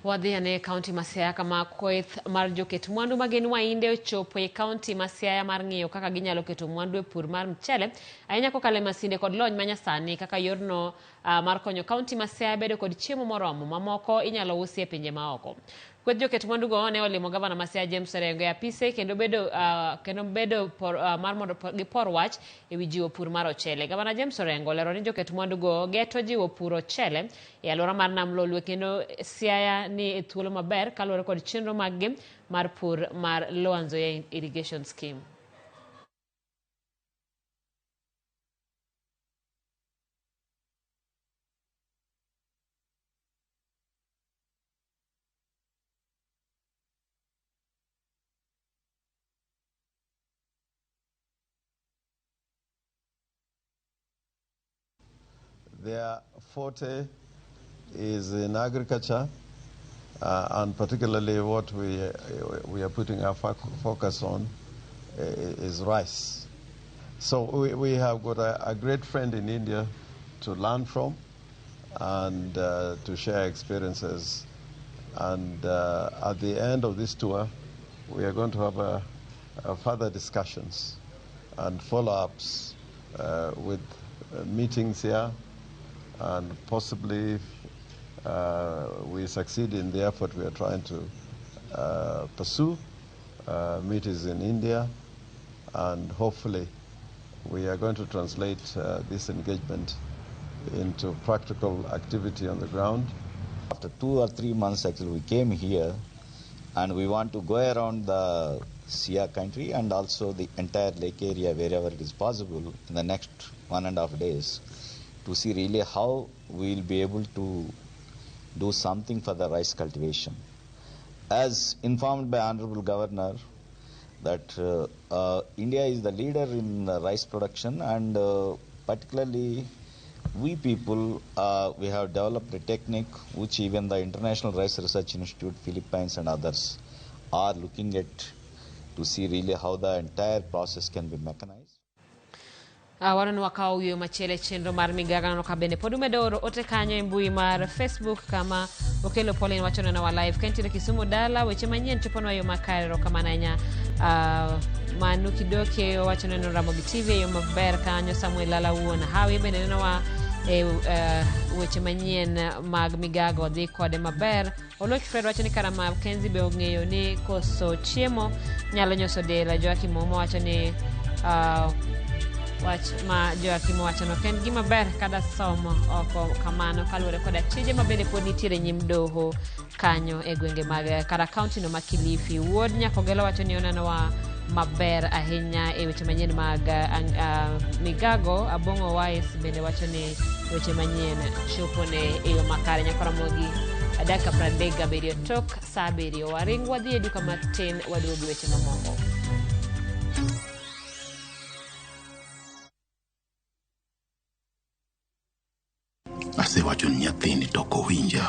Wadhi ane e kaunti ma Siaya kama kweth mar joket mwandu ma gin Wainde ochopo e kaunti ma Siaya mar ng'iyo kaka ginyalo keto mwandu e pur mar mchele ahinya kokalo e masinde kod lony manyasani kaka yorno mar konyo kaunti ma Siaya bedo kod chiemo moromo mamoko inyalo usi e pinje maoko. Kweth joket mwandugo ne olimo gavana ma Siaya James Orengo e apise kendo bedo, kendo bedo por, mar mondo gipor wach e wi jiwo pur mar ochele. Gavana James Orengo olero ni joket mwandugo geto jiwo pur ochele e alwora mar Nam Lolwe kendo Siaya ni e thuolo maber kaluwore kod chenro maggi mar pur mar Lower Nzoia Irrigation Scheme. Their forte is in agriculture, and particularly what we are putting our focus on is rice. So we have got a great friend in India to learn from and to share experiences. And at the end of this tour, we are going to have a further discussions and follow-ups with meetings here, and possibly if we succeed in the effort we are trying to pursue, meetings in India, and hopefully we are going to translate this engagement into practical activity on the ground. After 2 or 3 months, actually, we came here, and we want to go around the Siaya country and also the entire lake area wherever it is possible in the next 1.5 days to see really how we will be able to do something for the rice cultivation. As informed by Honorable Governor, that India is the leader in the rice production, and particularly we people, we have developed a technique which even the International Rice Research Institute, Philippines and others are looking at to see really how the entire process can be mechanized. Waneno wakawo yweyo machielo e chenro mar migago ka bende pod umedo oro ote kanyo e mbui mar Facebook kama Okelo Pauline wacho nenowa live ka entiere Kisumu dala weche manyien choponwa e yo makare erokamano ahinya. Manu Kidoke owacho neno Ramogi TV e yo maber kanyo. Samuel Lala wuon Hawi bende nenowa e weche manyien mag migago dhi kode maber. Oloch Fred wacho ni kara Mackenzie be ong'eyo ni koso chiemo nyalo nyoso del. Joakim Ouma wacho ni wach ma Joakim owacho no ok en gima ber kada somo oko kamano kaluwore koda tije ma bende pod nitiere nyim doho kanyo e gwenge mag kata kaunti no ma Kilifi. Wuod Nyakogelo wacho ni onenowa maber ahinya e weche manyien mag migago. Abong'o Wise bende wacho ni weche manyien chopone e yo makare. Nyakora Ramogi dakika 37 tok sa 7 waring wadhi e duka matin waduogo weche mamoko. Asewacho ni nyathini to ok owinja.